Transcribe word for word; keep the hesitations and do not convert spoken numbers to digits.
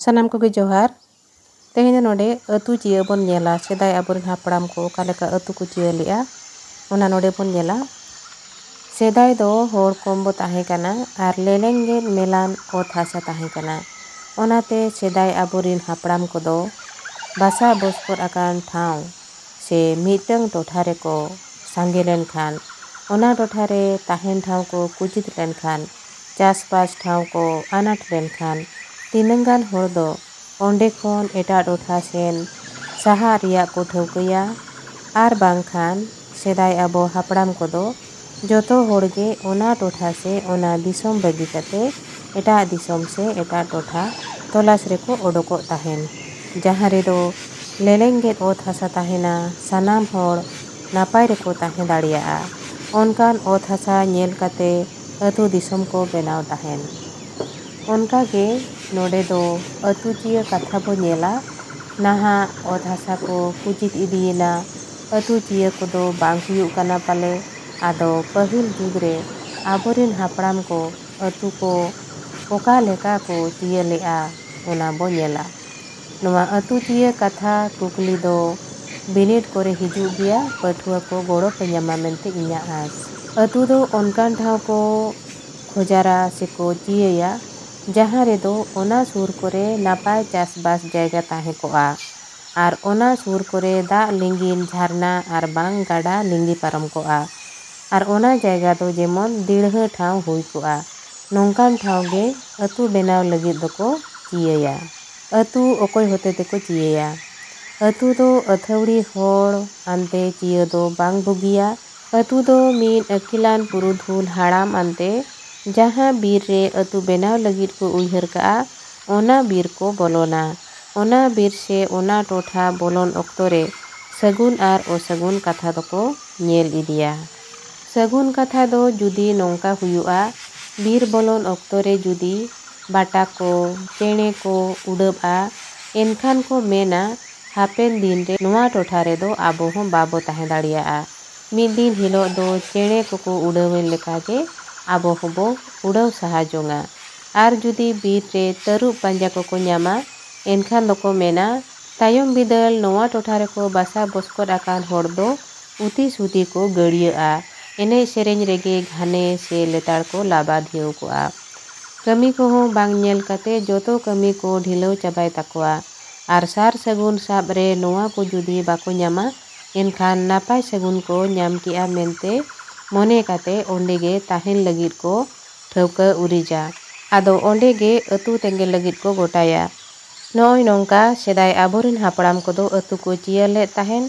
ᱥᱟᱱᱟᱢ ᱠᱚᱜᱮ ᱡᱚᱦᱟᱨ᱾ ᱛᱮᱦᱮᱧ ᱫᱚ ᱱᱚᱰᱮ ᱟᱹᱛᱩ ᱪᱤᱭᱟᱹ ᱵᱚᱱ ᱧᱮᱞᱟ, ᱥᱮᱫᱟᱭ ᱟᱵᱚᱨᱮᱱ ᱦᱟᱯᱲᱟᱢ ᱠᱚ ᱚᱠᱟ ᱞᱮᱠᱟ ᱟᱹᱛᱩ ᱠᱚ ᱪᱤᱭᱟᱹ ᱞᱮᱜᱼᱟ, ᱚᱱᱟ ᱱᱚᱰᱮ ᱵᱚᱱ ᱧᱮᱞᱟ᱾ ᱥᱮᱫᱟᱭ ᱫᱚ ᱦᱚᱲ ᱠᱚᱢ ᱵᱚ ᱛᱟᱦᱮᱸ ᱠᱟᱱᱟ ᱟᱨ ᱞᱮᱞᱮᱝ ᱜᱮᱫ ᱢᱮᱞᱟᱱ ᱚᱛ ᱦᱟᱥᱟ ᱛᱟᱦᱮᱸ ᱠᱟᱱᱟ᱾ ᱚᱱᱟᱛᱮ ᱥᱮᱫᱟᱭ ᱟᱵᱚᱨᱮᱱ ᱦᱟᱯᱲᱟᱢ ᱠᱚᱫᱚ ᱵᱟᱥᱟ ᱵᱚᱥᱠᱚᱨ ᱟᱠᱟᱱ ᱴᱷᱟᱶ ᱥᱮ ᱢᱤᱫᱴᱟᱹᱝ ᱴᱚᱴᱷᱟ ᱨᱮᱠᱚ ᱥᱟᱸᱜᱮ ᱞᱮᱱᱠᱷᱟᱱ, ᱚᱱᱟ ᱴᱚᱴᱷᱟ ᱨᱮ ᱛᱟᱦᱮᱱ ᱴᱷᱟᱶ ᱠᱚ ᱠᱩᱪᱤᱛ ᱞᱮᱱᱠᱷᱟᱱ, ᱪᱟᱥᱵᱟᱥ ᱴᱷᱟᱶ ᱠᱚ ᱟᱱᱟᱴ ᱞᱮᱱᱠᱷᱟᱱ, ᱛᱤᱱᱟᱹᱝ ᱜᱟᱱ ᱦᱚᱲ ᱫᱚ ᱚᱸᱰᱮ ᱠᱷᱚᱱ ᱮᱴᱟᱜ ᱴᱚᱴᱷᱟ ᱥᱮᱱ ᱥᱟᱦᱟᱜ ᱨᱮᱭᱟᱜ ᱠᱚ ᱴᱷᱟᱹᱣᱠᱟᱹᱭᱟ᱾ ᱟᱨ ᱵᱟᱝᱠᱷᱟᱱ ᱥᱮᱫᱟᱭ ᱟᱵᱚ ᱦᱟᱯᱲᱟᱢ ᱠᱚᱫᱚ ᱡᱚᱛᱚ ᱦᱚᱲ ᱜᱮ ᱚᱱᱟ ᱴᱚᱴᱷᱟ ᱥᱮ ᱚᱱᱟ ᱫᱤᱥᱚᱢ ᱵᱟᱹᱜᱤ ᱠᱟᱛᱮ ᱮᱴᱟᱜ ᱫᱤᱥᱚᱢ ᱥᱮ ᱮᱴᱟᱜ ᱴᱚᱴᱷᱟ ᱛᱚᱞᱟᱥ ᱨᱮᱠᱚ ᱚᱰᱚᱠᱚᱜ ᱛᱟᱦᱮᱱ, ᱡᱟᱦᱟᱸ ᱨᱮᱫᱚ ᱞᱮᱞᱮᱝ ᱜᱮᱫ ᱚᱛ ᱦᱟᱥᱟ ᱛᱟᱦᱮᱱᱟ, ᱥᱟᱱᱟᱢ ᱦᱚᱲ ᱱᱟᱯᱟᱭ ᱨᱮᱠᱚ ᱛᱟᱦᱮᱸ ᱫᱟᱲᱮᱭᱟᱜᱼᱟ, ᱚᱱᱠᱟᱱ ᱚᱛ ᱦᱟᱥᱟ ᱧᱮᱞ ᱠᱟᱛᱮ ᱟᱹᱛᱩ ᱫᱤᱥᱚᱢ ᱠᱚ ᱵᱮᱱᱟᱣ ᱛᱟᱦᱮᱱ᱾ ᱚᱱᱠᱟ ᱜᱮ ᱱᱚᱰᱮ ᱫᱚ ᱟᱹᱛᱩ ᱪᱤᱭᱟᱹ ᱠᱟᱛᱷᱟ ᱵᱚ ᱧᱮᱞᱟ᱾ ᱱᱟᱦᱟᱜ ᱚᱛ ᱦᱟᱥᱟ ᱠᱚ ᱠᱩᱪᱤᱛ ᱤᱫᱤᱭᱮᱱᱟ, ᱟᱹᱛᱩ ᱪᱤᱭᱟᱹ ᱠᱚᱫᱚ ᱵᱟᱝ ᱦᱩᱭᱩᱜ ᱠᱟᱱᱟ ᱯᱟᱞᱮ᱾ ᱟᱫᱚ ᱯᱟᱹᱦᱤᱞ ᱡᱩᱜᱽ ᱨᱮ ᱟᱵᱚᱨᱮᱱ ᱦᱟᱯᱲᱟᱢ ᱠᱚ ᱟᱹᱛᱩ ᱠᱚ ᱚᱠᱟ ᱞᱮᱠᱟ ᱠᱚ ᱪᱤᱭᱟᱹ ᱞᱮᱜᱼᱟ, ᱚᱱᱟ ᱵᱚ ᱧᱮᱞᱟ᱾ ᱱᱚᱣᱟ ᱟᱹᱛᱩ ᱪᱤᱭᱟᱹ ᱠᱟᱛᱷᱟ ᱠᱩᱠᱞᱤ ᱫᱚ ᱵᱤᱱᱤᱰ ᱠᱚᱨᱮ ᱦᱤᱡᱩᱜ ᱜᱮᱭᱟ, ᱯᱟᱹᱴᱷᱩᱣᱟᱹ ᱠᱚ ᱜᱚᱲᱚ ᱯᱮ ᱧᱟᱢᱟ ᱢᱮᱱᱛᱮ ᱤᱧᱟᱹᱜ ᱟᱸᱥ᱾ ᱟᱹᱛᱩ ᱫᱚ ᱚᱱᱠᱟᱱ ᱴᱷᱟᱶ ᱠᱚ ᱠᱷᱚᱡᱟᱨᱟ ᱥᱮᱠᱚ ᱪᱤᱭᱟᱹᱭᱟ, ᱡᱟᱦᱟᱸ ᱨᱮᱫᱚ ᱚᱱᱟ ᱥᱩᱨ ᱠᱚᱨᱮ ᱱᱟᱯᱟᱭ ᱪᱟᱥᱵᱟᱥ ᱡᱟᱭᱜᱟ ᱛᱟᱦᱮᱸ ᱠᱚᱜᱼᱟ ᱟᱨ ᱚᱱᱟ ᱥᱩᱨ ᱠᱚᱨᱮ ᱫᱟᱜ ᱞᱤᱸᱜᱤᱱ ᱡᱷᱟᱨᱱᱟ ᱟᱨ ᱵᱟᱝ ᱜᱟᱰᱟ ᱞᱤᱸᱜᱤ ᱯᱟᱨᱚᱢ ᱠᱚᱜᱼᱟ᱾ ᱟᱨ ᱚᱱᱟ ᱡᱟᱭᱜᱟ ᱫᱚ ᱡᱮᱢᱚᱱ ᱫᱤᱲᱦᱟᱹ ᱴᱷᱟᱶ ᱦᱩᱭ ᱠᱚᱜᱼᱟ, ᱱᱚᱝᱠᱟᱱ ᱴᱷᱟᱶ ᱜᱮ ᱟᱹᱛᱩ ᱵᱮᱱᱟᱣ ᱞᱟᱹᱜᱤᱫ ᱫᱚᱠᱚ ᱪᱤᱭᱟᱹᱭᱟ᱾ ᱟᱹᱛᱩ ᱚᱠᱚᱭ ᱦᱚᱛᱮ ᱛᱮᱠᱚ ᱪᱤᱭᱟᱹᱭᱟ? ᱟᱹᱛᱩ ᱫᱚ ᱟᱹᱛᱷᱟᱹᱣᱲᱤ ᱦᱚᱲ ᱟᱱᱛᱮ ᱪᱤᱭᱟᱹ ᱫᱚ ᱵᱟᱝ ᱵᱩᱜᱤᱭᱟ᱾ ᱟᱹᱛᱩ ᱫᱚ ᱢᱤᱫ ᱟᱹᱠᱤᱞᱟᱱ ᱯᱩᱨᱩᱫᱷᱩᱞ ᱦᱟᱲᱟᱢ ᱟᱱᱛᱮ ᱡᱟᱦᱟᱸ ᱵᱤᱨ ᱨᱮ ᱟᱹᱛᱩ ᱵᱮᱱᱟᱣ ᱞᱟᱹᱜᱤᱫ ᱠᱚ ᱩᱭᱦᱟᱹᱨ ᱠᱟᱜᱼᱟ, ᱚᱱᱟ ᱵᱤᱨ ᱠᱚ ᱵᱚᱞᱚᱱᱟ᱾ ᱚᱱᱟ ᱵᱤᱨ ᱥᱮ ᱚᱱᱟ ᱴᱚᱴᱷᱟ ᱵᱚᱞᱚᱱ ᱚᱠᱛᱚ ᱨᱮ ᱥᱟᱹᱜᱩᱱ ᱟᱨ ᱚᱥᱟᱹᱜᱩᱱ ᱠᱟᱛᱷᱟ ᱫᱚᱠᱚ ᱧᱮᱞ ᱤᱫᱤᱭᱟ᱾ ᱥᱟᱹᱜᱩᱱ ᱠᱟᱛᱷᱟ ᱫᱚ ᱡᱩᱫᱤ ᱱᱚᱝᱠᱟ ᱦᱩᱭᱩᱜᱼᱟ, ᱵᱤᱨ ᱵᱚᱞᱚᱱ ᱚᱠᱛᱚ ᱨᱮ ᱡᱩᱫᱤ ᱵᱟᱴᱟ ᱠᱚ, ᱪᱮᱬᱮ ᱠᱚ ᱩᱰᱟᱹᱵᱼᱟ, ᱮᱱᱠᱷᱟᱱ ᱠᱚ ᱢᱮᱱᱟ, ᱦᱟᱯᱮᱱ ᱫᱤᱱ ᱨᱮ ᱱᱚᱣᱟ ᱴᱚᱴᱷᱟ ᱨᱮᱫᱚ ᱟᱵᱚ ᱦᱚᱸ ᱵᱟᱵᱚ ᱛᱟᱦᱮᱸ ᱫᱟᱲᱮᱭᱟᱜᱼᱟ᱾ ᱢᱤᱫ ᱫᱤᱱ ᱦᱤᱞᱳᱜ ᱫᱚ ᱪᱮᱬᱮ ᱠᱚᱠᱚ ᱩᱰᱟᱹᱣᱮᱱ ᱞᱮᱠᱟᱜᱮ ᱟᱵᱚ ᱦᱚᱸᱵᱚ ᱩᱰᱟᱹᱣ ᱥᱟᱦᱟ ᱡᱚᱝᱟ᱾ ᱟᱨ ᱡᱩᱫᱤ ᱵᱤᱨ ᱨᱮ ᱛᱟᱹᱨᱩᱵ ᱯᱟᱸᱡᱟ ᱠᱚᱠᱚ ᱧᱟᱢᱟ, ᱮᱱᱠᱷᱟᱱ ᱫᱚᱠᱚ ᱢᱮᱱᱟ, ᱛᱟᱭᱚᱢ ᱵᱤᱫᱟᱹᱞ ᱱᱚᱣᱟ ᱴᱚᱴᱷᱟ ᱨᱮᱠᱚ ᱵᱟᱥᱟ ᱵᱚᱥᱠᱚᱫ ᱟᱠᱟᱱ ᱦᱚᱲ ᱫᱚ ᱩᱛᱤ ᱥᱩᱛᱤ ᱠᱚ ᱜᱟᱹᱲᱭᱟᱹᱜᱼᱟ᱾ ᱮᱱᱮᱡ ᱥᱮᱨᱮᱧ ᱨᱮᱜᱮ ᱜᱷᱟᱱᱮ ᱥᱮ ᱞᱮᱛᱟᱲ ᱠᱚ ᱞᱟᱵᱟᱫᱷᱤᱭᱟᱹᱣ ᱠᱚᱜᱼᱟ᱾ ᱠᱟᱹᱢᱤ ᱠᱚᱦᱚᱸ ᱵᱟᱝ ᱧᱮᱞ ᱠᱟᱛᱮ ᱡᱚᱛᱚ ᱠᱟᱹᱢᱤ ᱠᱚ ᱰᱷᱤᱞᱟᱹᱣ ᱪᱟᱵᱟᱭ ᱛᱟᱠᱚᱣᱟ᱾ ᱟᱨ ᱥᱟᱨ ᱥᱟᱹᱜᱩᱱ ᱥᱟᱵ ᱨᱮ ᱱᱚᱣᱟ ᱠᱚ ᱡᱩᱫᱤ ᱵᱟᱠᱚ ᱧᱟᱢᱟ, ᱮᱱᱠᱷᱟᱱ ᱱᱟᱯᱟᱭ ᱥᱟᱹᱜᱩᱱ ᱠᱚ ᱧᱟᱢ ᱠᱮᱜᱼᱟ ᱢᱮᱱᱛᱮ ᱢᱚᱱᱮ ᱠᱟᱛᱮ ᱚᱸᱰᱮ ᱜᱮ ᱛᱟᱦᱮᱱ ᱞᱟᱹᱜᱤᱫ ᱠᱚ ᱴᱷᱟᱹᱣᱠᱟᱹ ᱩᱨᱤᱡᱟ᱾ ᱟᱫᱚ ᱚᱸᱰᱮ ᱜᱮ ᱟᱹᱛᱩ ᱛᱮᱸᱜᱮ ᱞᱟᱹᱜᱤᱫ ᱠᱚ ᱜᱚᱴᱟᱭᱟ᱾ ᱱᱚᱜᱼᱚᱭ ᱱᱚᱝᱠᱟ ᱥᱮᱫᱟᱭ ᱟᱵᱚᱨᱮᱱ ᱦᱟᱯᱲᱟᱢ ᱠᱚᱫᱚ ᱟᱹᱛᱩ ᱠᱚ ᱪᱤᱭᱟᱹ ᱞᱮᱫ ᱛᱟᱦᱮᱱ᱾